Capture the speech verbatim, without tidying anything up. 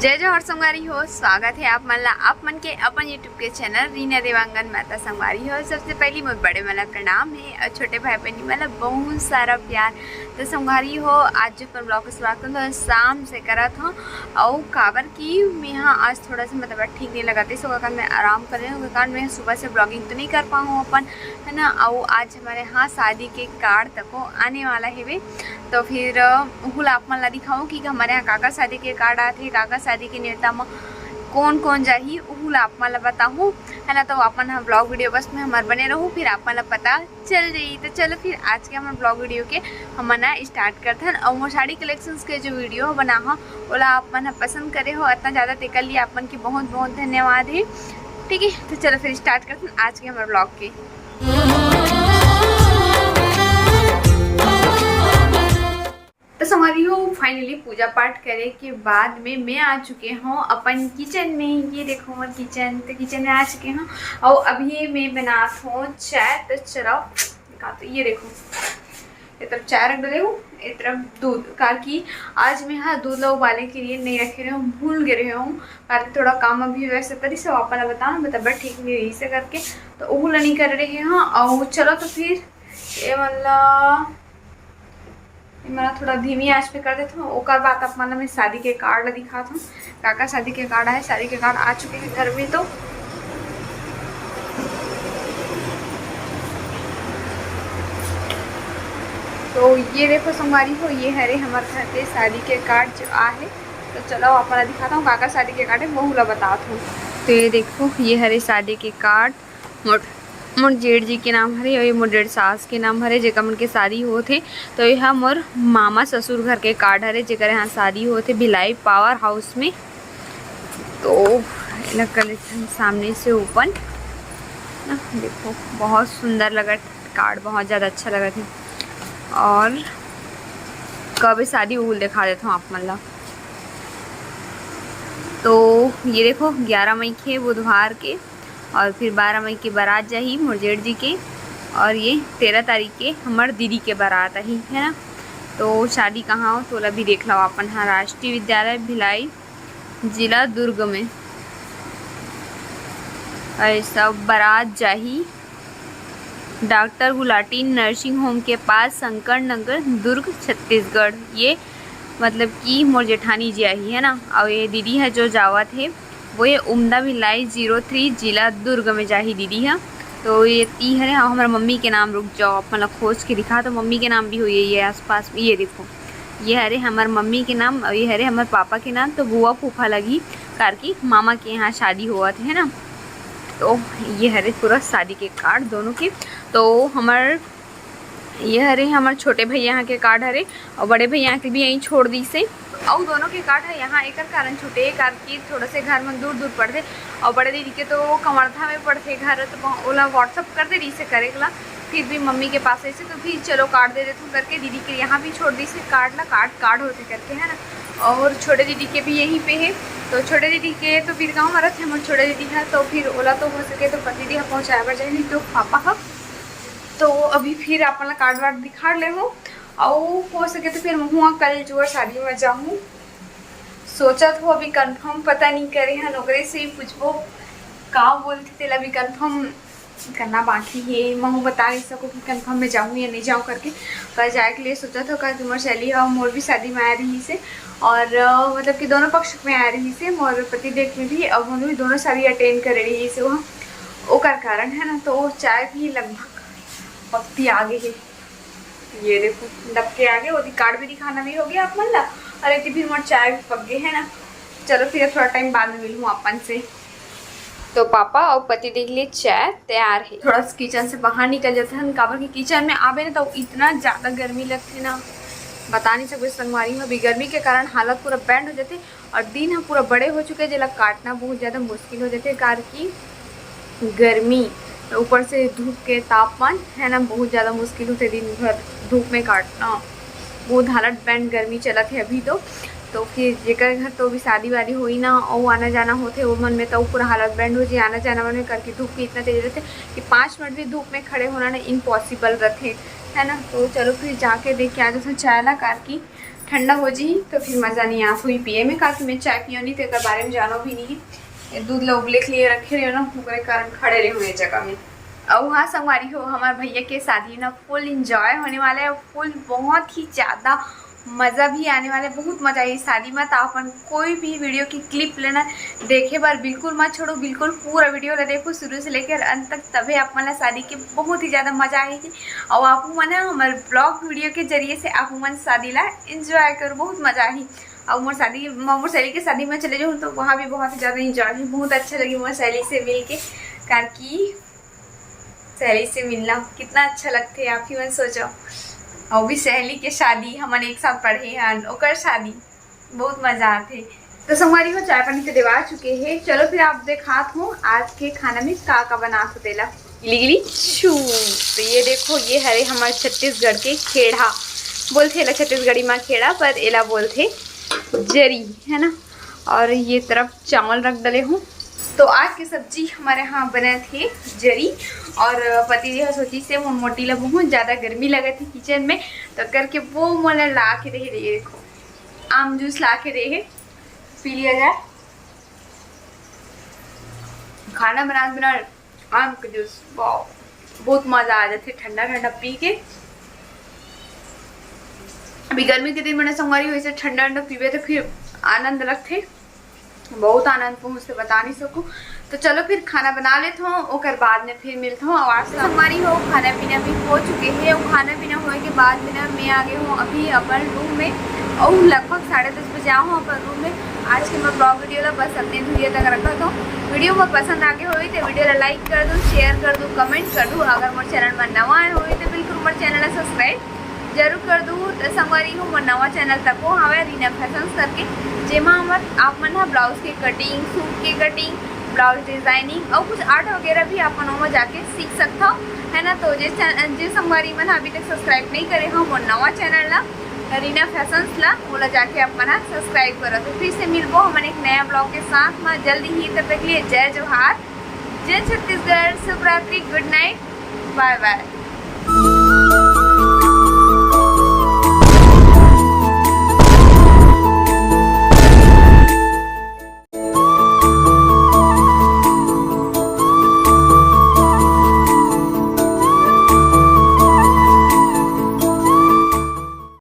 जय जोहार संगवारी हो, स्वागत है आप मन ला, आप मन के अपन YouTube के चैनल रीना देवांगन में। त संगवारी हो, सबसे पहली मोर बड़े मन ला प्रणाम है और छोटे भाई बहनी मन ला बहुत सारा प्यार। तो संगवारी हो, आज जो अपन ब्लॉग के शुरुआत करत हूँ, शाम से करत हूँ। और काबर कि मैं हाँ आज थोड़ा सा मतलब ठीक नहीं लगा, तो इस कारण मैं आराम कर रही हूँ, कारण मैं सुबह से ब्लॉगिंग तो नहीं कर पाऊँ अपन, है ना। और आज हमारे यहाँ शादी के कार्ड तको आने वाला है वे, तो फिर अ, उहू ला आप मन ला दिखाऊँ कि हमारे यहाँ काकर शादी के कार्ड आथे, काकर शादी के नेवता म कौन कौन जाही, उहू ला आप मन ला बताहूँ, है ना। तो आप मन ह ब्लॉग वीडियो बस में हमार बने रहू, फिर आप मन ला पता चल जाई। तो चलो फिर आज के हमर ब्लॉग वीडियो के हमन ह स्टार्ट करथन। और मोर साड़ी कलेक्शंस के जो वीडियो बनाहूँ, ओला आप मन ह पसंद करे हो इतना ज़्यादा, तेकर लिए आप मन के बहुत बहुत धन्यवाद है। ठीक है, तो चलो फिर स्टार्ट करथन आज के हमर ब्लॉग के। तो संगवारी हो, फाइनली पूजा पाठ करे के बाद में मैं आ चुके हूँ अपन किचन में। ये देखो मोर किचन, तो किचन में आ चुके हूँ और अभी मैं बनात हूँ चाय। तो चलो दिखा, तो ये देखो, ये तरफ चाय रख डले हूँ, ये तरफ दूध, काकि आज मैं हाँ दूध ला उबाले के लिए नहीं रखे रहे हूँ, भूल गए रहे हूँ, काकि थोड़ा काम अभी वैसे तरी से आप मन ला बताओ ना, तबियत ठीक नहीं रही से करके, तो उहू ला नहीं कर रहे हैं। और चलो तो फिर ये मन ला, ये मन ला थोड़ा धीमी आंच पे कर देत हूँ। ओकर बाद आप मन ला मैं शादी के कार्ड ला दिखात हूँ, काकर शादी के कार्ड आए, शादी के कार्ड आ चुके हैं घर में। तो तो ये देखो संगवारी हो, ये हरे हमर घर के शादी के कार्ड जो आहे। तो चलो आप मन ला दिखात हूँ, काकर शादी के कार्ड है, वहू ला बतात हूँ। तो ये देखो, ये हरे शादी के कार्ड, मोर मोर जेठ जी के नाम हरे, और ये मोर जेठ सास के नाम हरे, जेकर मन के शादी होत हे। तो ये हा मोर मामा ससुर घर के कार्ड हरे, जेकर यहाँ शादी होत हे भिलाई पावर हाउस में। तो एला कर लेथन सामने से ओपन ना, देखो बहुत सुंदर लगत कार्ड, बहुत ज़्यादा अच्छा लगत हे। और कब शादी, वो दिखा देता हूँ आप मन ला। तो ये देखो, ग्यारह मई के बुधवार के, और फिर बारह मई के बारात जाही मोर जेठ जी के, और ये तेरह तारीख के हमर दीदी के बारात आही, है ना। तो शादी कहाँ हो, तोला भी देख लो अपन, हाँ, राष्ट्रीय विद्यालय भिलाई, जिला दुर्ग में। और ये सब बारात जाही डॉक्टर गुलाटी नर्सिंग होम के पास, शंकर नगर, दुर्ग, छत्तीसगढ़। ये मतलब कि मोर जेठानी जी आही, है ना। और ये दीदी है जो जावत है, वो ये उमदा भिलाई जीरो थ्री, जिला दुर्ग में जाही दीदी है। तो ये ती हरे, हाँ, हमारे मम्मी के नाम, रुक जाओ, आप मन ला खोज के दिखा, तो मम्मी के नाम भी हुई है ये आसपास में। ये देखो, ये हरे हमर मम्मी के नाम और ये हरे हमर पापा के नाम, तो बुआ फूफा लगी, कारकी मामा के यहाँ शादी होवत है ना। तो ये हरे पूरा शादी के कार्ड दोनों के। तो हमर ये हरे हमर छोटे भैया के कार्ड हरे, और बड़े भैया के भी यहीं छोड़ दीस हे। और दोनों के कार्ड है यहाँ एकर कारण छूटे, कारकी थोड़ा से घर मन दूर दूर पड़थे, और बड़े दीदी के तो कवर्धा में पड़थे घर, तो ओला WhatsApp कर दे रही से करे ला, फिर भी मम्मी के पास ऐसे तो भी चलो कार्ड दे देथन करके दीदी के यहाँ भी छोड़ दीस हे कार्ड ला, कार्ड कार्ड होथे करके, है ना। और छोटे दीदी के भी यहीं पे है, तो छोटे दीदी के तो बीरगांव में रथे मोर छोटे दीदी है, तो फिर ओला तो हो सके तो पति दी पहुँचाए बर जाए, नहीं तो पापा ह। तो अभी फिर आप मन ला कार्ड वार्ड दिखा ले हूँ, और हो सके तो फिर महूँ कल जुआ शादी में जाहूँ। सोचत हूँ, अभी कंफर्म पता नहीं करे हन, ओकरे से ही पूछबो का बोलथे, तेला अभी कंफर्म करना बाकी हे। महूँ बता नहीं सकूँ कि कंफर्म में जाहूँ या नहीं जाहूँ करके। कल जाए के लिए सोचत हूँ, काकि मोर सहेली ह मोर भी शादी में आए रहिस हे, और अ, मतलब कि दोनों पक्ष में आए रहिस हे, मोर पति देव में भी, और मोर भी दोनों शादी अटेंड करे रहिस हे वहाँ, ओकर कारण, है ना। तो वो चाय भी लगभग पकती आ गई है। ये देखो, डबके आगे, ओदी कार्ड भी दिखाना नहीं हो गया आप मन ला, और एक फिर मोर चाय भी पक गई है ना। चलो फिर थोड़ा टाइम बाद में मिलूँ अपन से। तो पापा और पति देव के लिए चाय तैयार है। थोड़ा सा किचन से बाहर निकल जाते हैं, काबर कि किचन में आवे ना तो इतना ज़्यादा गर्मी लगती ना, बता नहीं सकते संगवारी हो। अभी गर्मी के कारण हालत पूरा बैंड हो जाते, और दिन ह पूरा बड़े हो चुके, जेला काटना बहुत ज़्यादा मुश्किल हो जाते, कार की गर्मी, ऊपर से धूप के तापमान है ना, बहुत ज़्यादा मुश्किल होते दिन भर धूप में काटना। बहुत हालत बैंड गर्मी चलत है अभी तो। तो फिर जेकर घर तो अभी शादी वादी होई ना, और आना जाना होते, वो मन में तो पूरा हालत बैंड हो जाए आना जाना मन में, करके धूप भी इतना तेज रहते कि पाँच मिनट भी धूप में खड़े होना ना इम्पॉसिबल रहते, है ना। तो चलो फिर जाके देख के आ जाते चाय ला, कार की ठंडा हो जी तो फिर मजा नहीं आत होही पिए में, काकि मैं चाय पियो नहीं, तो एकर बारे में जानो भी नहीं है। ये दूध ला उबले के लिए रखे रहे ना, ओकरे कारण खड़े रहे हुए जगह में। और हाँ संगवारी हो, हमारे भैया के शादी ना full enjoy होने वाला है, full बहुत ही ज़्यादा मज़ा भी आने वाला है, बहुत मज़ा आई शादी में। तो अपन कोई भी video की clip लेना देखे बर बिल्कुल मत छोड़ो, बिल्कुल पूरा video ला देखो शुरू से लेकर अंत तक, तभे आप मन ला शादी के बहुत ही ज़्यादा मज़ा आएगी। और आप मन ह हमर vlog video के जरिए से आप मन शादी ला enjoy करो, बहुत मज़ा आही। और मोर शादी, मोर सहेली के शादी में चले जाऊँ तो वहाँ भी बहुत ही ज़्यादा enjoy है, बहुत अच्छा लगी मोर सहेली से मिल के, काकि सहेली से मिलना कितना अच्छा लगथे, आप ही मन सोचो। और भी सहेली के शादी, हमन एक साथ पढ़े हन, ओकर शादी, बहुत मजा आथे। तो संगवारी हो, चाय पानी तो देवा चुके हैं, चलो फिर आप देखात हो आज के खाना में का का बनात हो तेला। गिली गिली छू। तो ये देखो, ये हरे हमारे छत्तीसगढ़ के खेड़ा, बोलथे ला छत्तीसगढ़ी मा खेड़ा, पर एला बोलथे जरी, है ना। और ये तरफ चावल रख डले हूँ। तो आज की सब्जी हमारे यहाँ बने थे जरी, और पति जी ह सोची से मोर मोटी ला बहुत ज़्यादा गर्मी लगत है किचन में, तो करके वो मोला ला के दे रही है। देखो, आम जूस ला के दे है, पी लिया जाए। खाना बनात बनात आम के जूस, वाओ, बहुत मजा आ जाथे ठंडा ठंडा पी के। अभी गर्मी के दिन में संगवारी हो, ऐसे ठंडा ठंडा पीबे तो फिर आनंद लगथे, बहुत आनंद पहुँचथे, बता नहीं सकूँ। तो चलो फिर खाना बना लेत हूँ, ओकर बाद में फिर मिलत हूँ। आवाज संगवारी हो, खाना पीना भी हो चुके है, और खाना पीना होए के बाद में ना मैं आ गए हूँ अभी अपन रूम में, और लगभग साढ़े दस बजे आए हूँ अपन रूम में। आज के मैं vlog video ला बस अपने धुरिया तक रखत हूँ। Video में पसंद आगे होई तो video ला like कर दो, share कर दो, comment कर दो। अगर मोर channel में नवा आए होई तो बिल्कुल मोर channel ला subscribe जरूर कर दू। तो संगवारी हो, मोर नवा channel तको हवे रीना फैशंस करके, जेमा हमर आप मन ह blouse के cutting, suit के cutting, blouse designing और कुछ art वगैरह भी आप मन ओमा जाके सीख सकथव, है ना। तो जे चै-, जे संगवारी मन ह अभी तक subscribe नहीं करे हो मोर नवा channel ला, रीना फैशंस ला, ओला जाके आप मन ह subscribe करो। तो फिर से मिलबो हमन एक नया vlog के साथ में जल्दी ही। तब तक के लिए जय जोहार, जय छत्तीसगढ़, शुभ रात्रि, good night, bye bye।